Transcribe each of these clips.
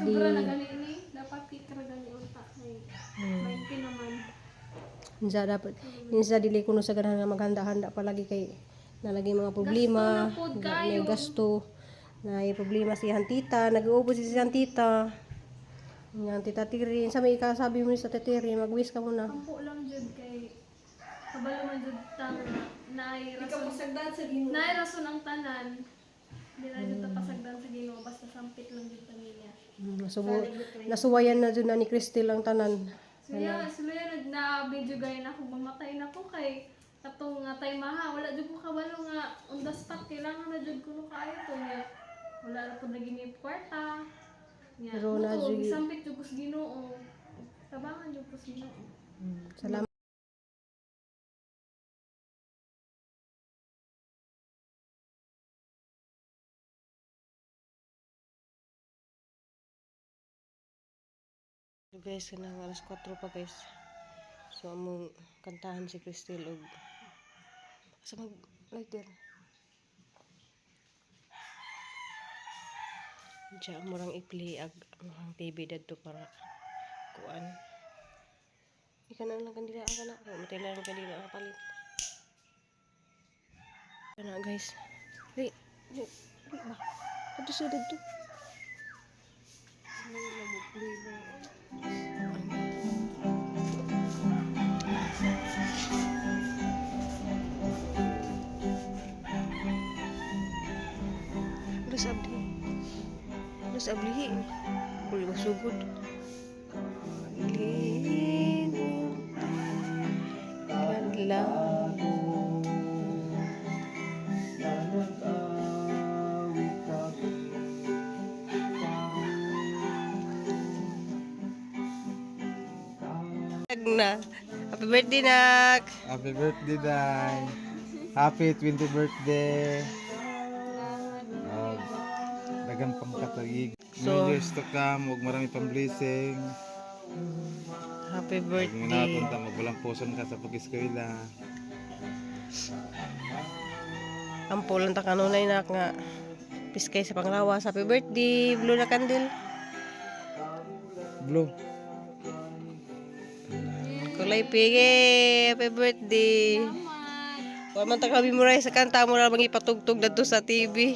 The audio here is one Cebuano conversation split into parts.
Sobra na birthday. gani ni. Dapat cake ra gani unta kay 20 naman. Unsa dapat insa dili kuno sa ganahan nga maghanda-handa palagi kay nalagi mga problema, Gasto na pod may kayo. gasto, na may problema si tita, nag-uubos si siyang tita. Nga tita Tiri, sa may ikasabi mo ni sa tita Tiri, mag-wish ka muna. Ampo lang jud kay kabalo man jud ta nga naay Ikaw rason. pasagdan sa Ginoo. Naay rason ang tanan. Di na jud ta pasagdan sa Ginoo basta sampit lang jud ta niya. Nasuwayan na jud na ni Cristel ang tanan. So yeah, suluyan na na video gay na ako mamatay na ko kay katong nga time ha, wala jud ko kabalo nga on the spot kailangan na jud kuno kaayo to nga wala ra pud lagi ni kwarta. Nga, Pero na mo to, jud- gisampit jud ko sa Ginoo. Tabangan jud ko sa Ginoo. Salamat. Guys, kanang alas 4 pa, guys. So among kantahan si Cristel og asa mag lighter. Diya murang i-play ag ang TV dadto para kuan. Ika na lang kandila ang kana. Matay lang ang kandila ang kapalit. Kana, guys. Hey, hey, hey ba? Adto sa dadto. Alas abli. Alas abli. Kuli masugod. Lino. Kadla. Na. Happy birthday, nak. Happy birthday, Day. Happy 20th birthday. Dagan pang katuig. So- New years to come, ug marami pang blessing. Happy Huwag birthday. napunta, magwalang puson ka sa pag-eskwela. Ampo lang ta kanunay, nak, nga piskay sa panglawas. Happy birthday, blue na candle. Blue. Kulay pigi. Happy birthday. Wa man ta kami muray sa kanta mo ra mangipatugtog dadto sa TV.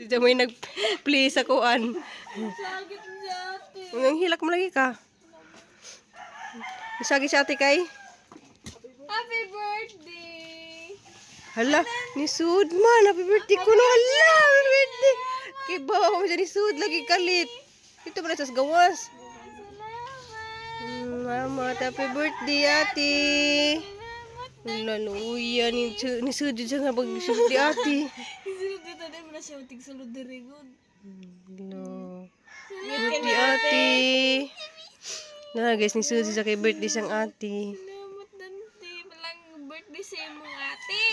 Dito may nag-play sa kuan. Sakit siya ate. Ang hilak mo lagi ka. Isagi sa ate kay. Happy birthday! Hala, ni Sud man. Happy birthday ko no. Hala, happy birthday. Kay bawa mo siya ni Sud lagi kalit. Ito ba na sa gawas? Salamat. Happy birthday, ate. Wala, luya. Ni Sud siya nga pag-sulod di ate. Isulod dito din mo na siya tigsulod diri gud. Hello. Birthday, ate. Na guys, ni Sud siya kay birthday siyang ate. Salamat dante. Malang birthday sa imong ate.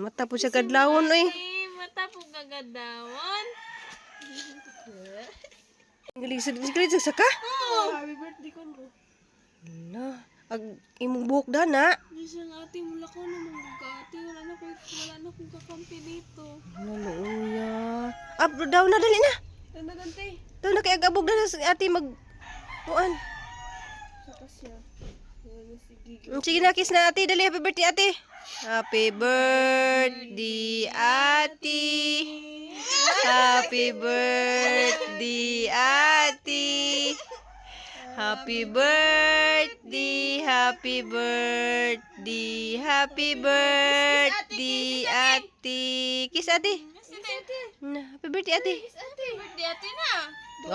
Mata po siya kadlawon, oy. Eh, mata po kagadawon. Galing sa galing sa ka? Happy birthday ko no. Hala, ag imong buhok dana. Di siya nga ate, wala ko namang ka ate. Wala na akong kakampi dito. Hala, luya. Up daw na dali na. Tanda dante. Daw na kay agabog na sa ate mag kuan. Saka siya. Sige. Sige na, kiss na ate. Dali, happy birthday ate. Happy birthday, ate. Happy birthday, ate. Happy birthday, happy birthday, happy birthday, ate. Kiss ate. Na, happy birthday, ate. Ate, birthday ate na.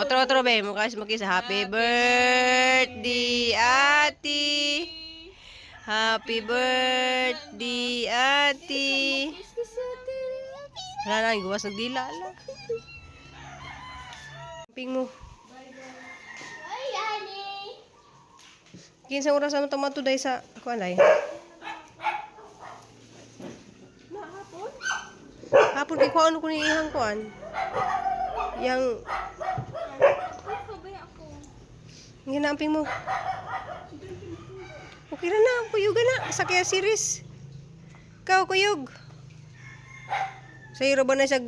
Otro, otro, be. Mukha si makisa. Happy birthday, ate. Happy birthday, ate. Kiss ate. Wala na, gawas nagdila. Ala. Ping mo. Ay, honey! Kinsang oras ang tomato day sa kuan day? Hapon kay kuan ko ni ihang kuan. Yang Kabay ako. ginaamping mo. Okay ra na, kuyog na sa kaya series. Ikaw kuyog. Sa ba na siya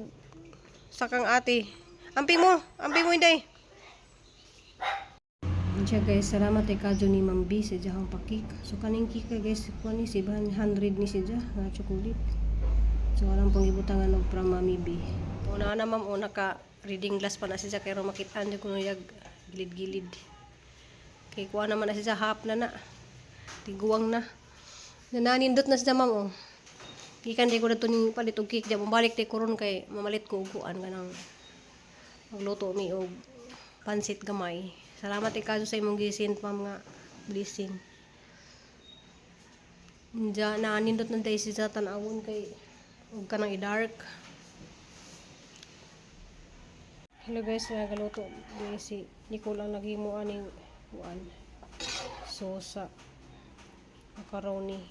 sakang ate. Amping mo. Amping mo, Inday. Siya guys, salamat kay kadyo ni Ma'am B sa iyang pa-cake. So kaning cake guys, kuan ni 700 ni siya nga chocolate. So alam pong ibutangan og from Mami B. Una na ma'am, una ka reading glass pa na siya kay ro makitaan jud kuno yag gilid-gilid. Kay kuha naman na siya half na na. Tiguang na. Nananindot na siya ma'am oh. Gikan di ko na to ni palit og cake diya mobalik tay kuron kay mamalit ko og kuan kanang magluto mi og pansit gamay. Salamat kay sa imong gisin pa mga blessing. Diya nanindot na day siya tan-awon kay og kanang i-dark. Hello guys, nagaluto ni si Nicole ang naghimo aning kuan. Sosa macaroni.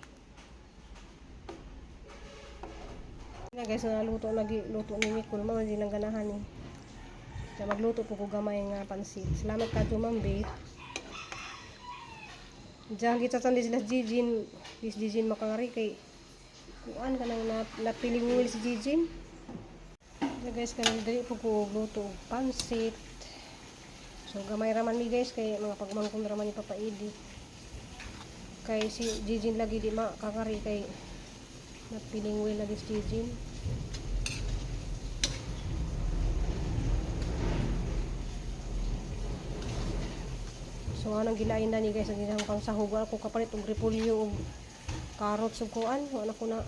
Na guys, naluto nagiluto ni Nicole mao di lang ganahan ni. Kaya magluto po ko gamay nga pansit. Salamat ka Ma'am B. Diyan kita tan sila Jijin, dis Jijin makangari kay kuan kanang na, napiling si Jijin. So guys, kanang diri po ko luto og pansit. So gamay ra man mi guys kay mga pagmangkon ra man ni Papa Edi. Kay si Jijin lagi di makakari kay napiling will lagi si Jijin. So anang gilain na ni guys ang ginahang pang sahog ako kapalit og repolyo og carrots ug kuan wala ko na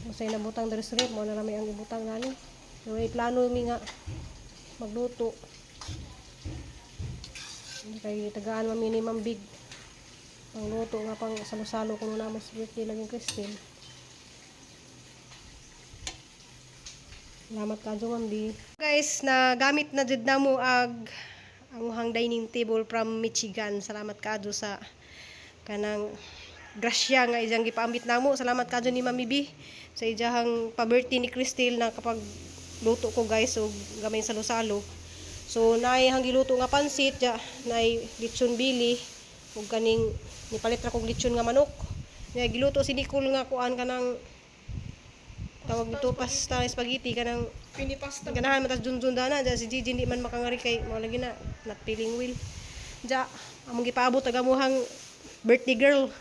usay nabutang diri sa rep mo na ramay ang ibutang nani. So may plano mi nga magluto. Kay tagaan man minimum big pangluto nga pang salo-salo kuno na mas birthday laging Christine. Salamat ka Ma'am B. Guys, nagamit na jud namo ag ang uhang dining table from Michigan. Salamat kaadyo sa kanang grasya nga iyang gipaambit namo. Salamat kaadyo ni Mami B sa iyang pa-birthday ni Christine na kapag luto ko guys og gamay salo-salo. So naay hang giluto nga pansit, ja, naay lechon bili ug kaning nipalit ra kog lechon nga manok. Nya giluto si Nicole nga kuan kanang tawag nito pasta spaghetti kanang Pinipasta. ganahan man tas junjun dana ja si Gigi hindi man makangari kay mao lagi na not feeling well ja among gipaabot ag amuhang birthday girl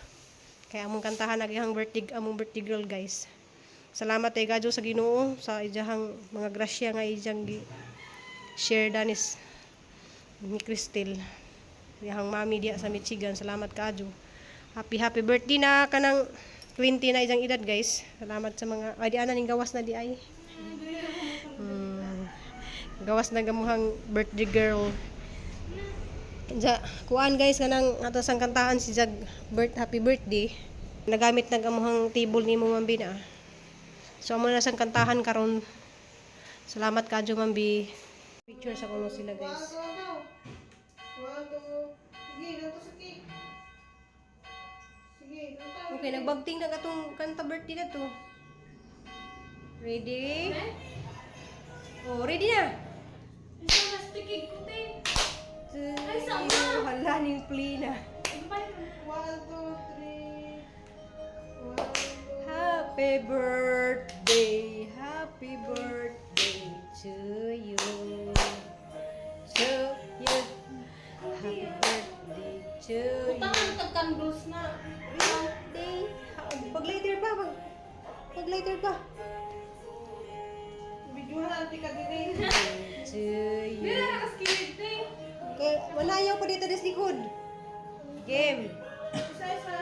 kay among kantahan ag iyang birthday among birthday girl guys. Salamat kay Gadyo sa Ginoo sa iyang mga grasya nga iyang gi share danis ni Cristel iyang mami diya sa Michigan. Salamat kaadyo. Happy happy birthday na kanang 20 na iyang edad guys. Salamat sa mga ay di ana ning gawas na di ay. Gawas na gamuhang birthday girl. Ja, kuan guys kanang ato sang kantahan si Jag birth happy birthday. Nagamit na gamuhang table nimo Ma'am B na. So amo na sang kantahan karon. Salamat kadyo Ma'am B. Picture sa kuno sila guys. One, two. Sige, ganito sa cake. Sige, ganito. Okay, nagbagting na katong kanta birthday na to. Ready? Oh, ready na. Isa na stikig ko, te. Ay, sama. Hala ning play na. One, two, three. One, two. Happy birthday, happy birthday to you. To you. Happy birthday to you. Utang ang tag-candles na. Birthday. Pag-lighter pa, pag-lighter pa. Videohan natin ka din eh. To you. Dili na nakaskilid, te. Okay, wala yaw pa dito des likod. Game. Isa, isa.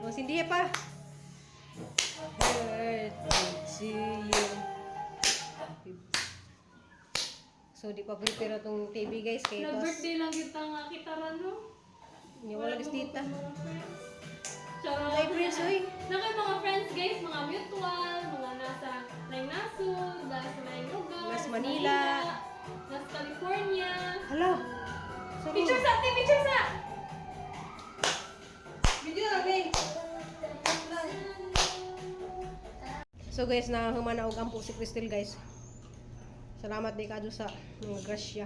O, sindihan pa. Birthday to you. So, di pa prepare itong TV guys. Kaya tos, Nag-birthday lang kita nga kita ra, no? Hindi wala guys tita. Mga friends. Charot. Ay, friends, uy. Na kayo mga friends guys, mga mutual, mga nasa laing nasud, nasa laing lugar, Nasa Manila. Nasa California. Hala. Picture sa, te, picture sa! Video lang eh. So guys, nahuman na og ampo si Crystal guys. Salamat di kadyo sa mga grasya.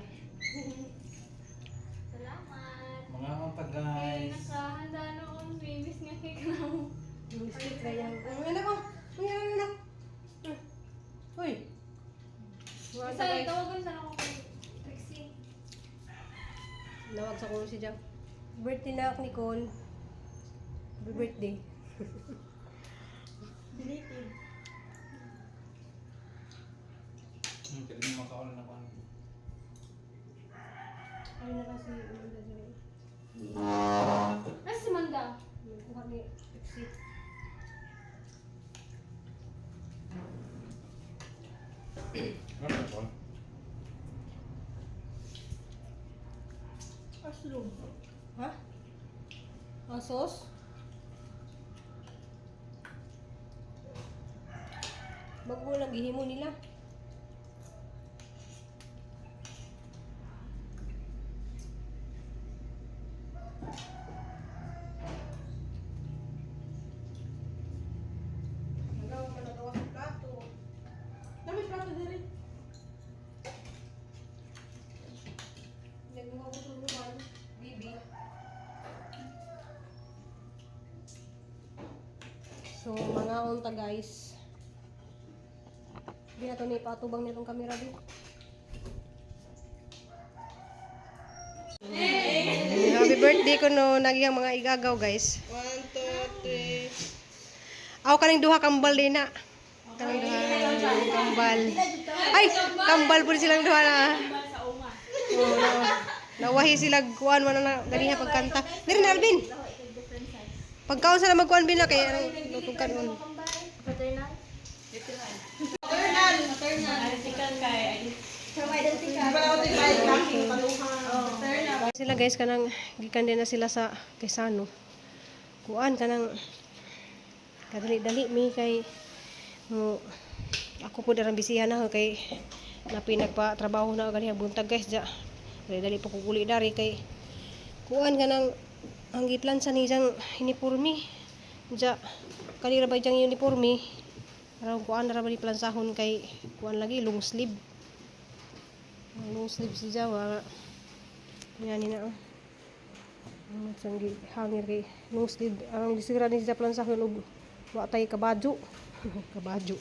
Salamat. Mga kanta guys. Nakahanda na akong babies nga cake na mo. Ang stick na yan. Ang anak ko. Uy, ano na? Uy. Isa, tawagan na ako kay Trixie. Nawag sa kulo si Jack. Birthday na ako, Nicole. Happy birthday. Belated. Kaya mo makaon na kuan. Ay na kasi Amanda dyan. Nasa si Manda? Nagkuha ni Trixie. Ano na kuan? Mushroom. Ha? Ang sauce? Bago lang gihimo nila. Nagawa man nagawa sa plato. Dami plato diri. Nagawa ko tulungan, bibi. So, mga unta guys. Di na to ni patubang nitong kamera di. Happy birthday ko no nagiyang mga igagaw guys. 1, 2, 3. Aw kaning duha kambal din na. Kaning duha kambal. Ay, kambal po silang duha na. Oo, nawahi sila kuan wala na ganiha pagkanta. Diri na Alvin. Pagkaon sa na magkuan bin na kay anong lutong kanon. Paternal? Sila guys kanang gikan din na sila sa Quezano. Kuan kanang kadali-dali mi kay mo ako po darang bisihan na ako kay napi nagpa-trabaho na ako ganiha buntag guys ja. Dali-dali po kukuli dari kay kuan kanang ang giplansa ni jang uniforme. Ja kanira ba jang uniforme? Aron kuan ra ba ni plansahon kay kuan lagi long sleeve. Ang long sleeve si Jawa. Yan ni na oh. Ang sanggi hangir kay long sleeve. Ang gisira ni siya plansahon og wa tay kabadyo. Kabadyo.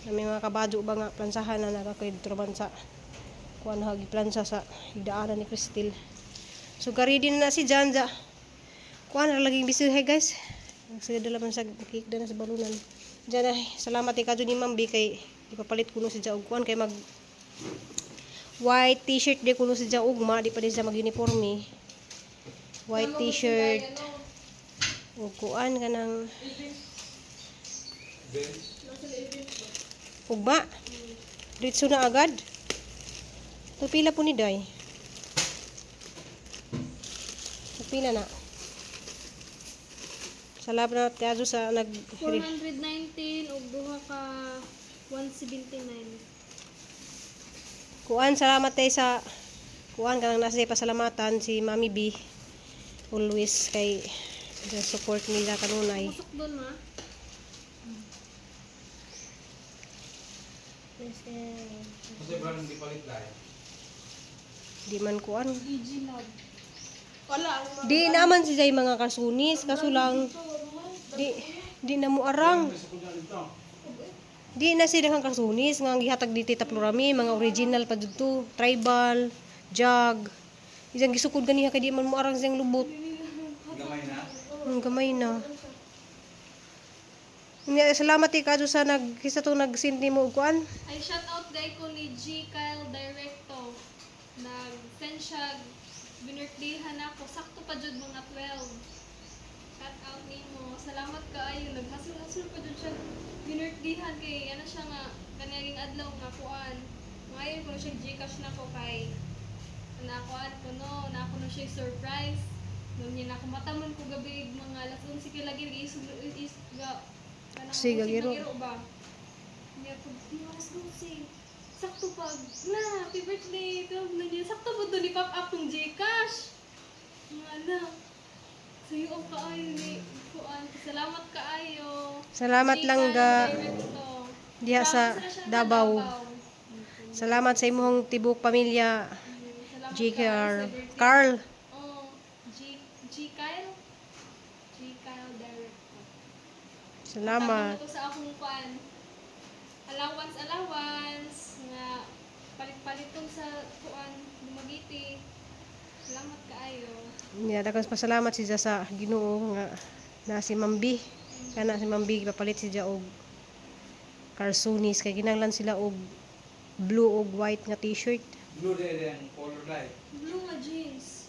Na may mga kabadyo ba nga plansahan na nakakwentro man sa kuan hagi plansa sa higdaanan ni Cristel. So garidi na na si Janja. Kuan ra laging bisuhay guys. Sige dala man sa cake na sa balunan. Diyan ay salamat kay kadyo ni Ma'am B kay ipapalit kuno si Jaog kuan kay mag white t-shirt di kuno si Jaog ma di pa din siya mag-uniforme. White t-shirt o kuan kanang ugma. Diretso na agad. Tupila po ni Day. Tupila na. Salamat kayo sa nag 419 ug duha ka 179. Kuan, salamat tayo sa kuan kanang nasa pasalamatan si Mami B always kay sa support nila kanunay. Usok doon ma. Kasi ba hindi palit dai? Di man kuan. EG Love. Wala ang mga Di naman si Jay mga kasunis kaso lang di di na mo arang. Di na sila kang kasunis nga ang gihatag dito taplorami mga original pa dito, tribal, jog. Isang gisukod ganiha kay di man mo arang siyang lubot. Gamay na. Ang gamay na. Nga, salamat eh kadyo sa nag kisa to nagsindi mo og kuan. Ay shout out dai ko ni G Kyle Directo. Nag-send siya binirthday-han ako sakto pa jud mga 12. Shout out nimo. Salamat kaayo naghasul-hasul pa jud siya binirthday-han kay ano siya nga kaniyang adlaw nga kuan. Ngayon ko siya GCash na ko kay nakuan ko no, na ako no siya surprise. Noon niya na matamon ko gabi mga alas 11 kay lagi isog is ga kanang Sige, usig giro. na ba. Niya pag di alas 12. Sakto pag na happy birthday 12 na niya. Sakto po doon i-pop up tong GCash. Nga na. Sayo ang kaayo ni kuan. Salamat kaayo. Salamat lang ga Directo. diha sa Promise na siya Davao. Davao. Salamat sa imong tibok pamilya Salamat JKR kaayo sa birthday. Carl. Oh, G G Kyle. G Kyle Directo. Salamat. Hatag na to sa akong kuan. Allowance, allowance nga palit-paliton sa kuan Dumaguete. Salamat kaayo. Niya daghang pasalamat siya sa Ginoo nga na si Ma'am B. Kana si Ma'am B gipapalit siya og carsonis kay kinahanglan sila og blue og white nga t-shirt. Blue day ang color day. Blue nga jeans.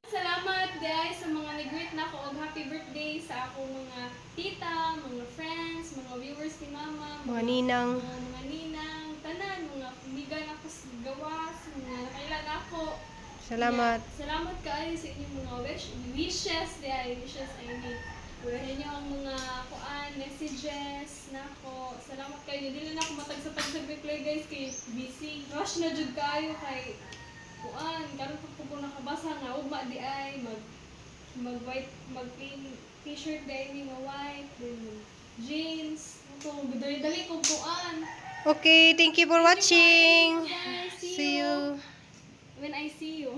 Salamat guys sa mga nag-greet na ako og happy birthday sa akong mga tita, mga friends, mga viewers ni Mama, Mga ninang. mga ninang, tanan, mga amiga na ako sa gawas, mga nakailan ako. Salamat. Yeah, salamat kaayo sa inyong mga wishes, di ay wishes, I mean. Sa inyong mga kuan, messages nako. Salamat kayo. Dili na ako matag sa reply, guys, kay busy. Rush na jud kaayo kay kuan karon pa ko nakabasa nga ugma di ay mag mag white, mag plain t-shirt di ay ni nga white, then mag jeans. Ito, dali dali ko kuan. Okay, thank you for watching. Guys, see See you you. when I see you.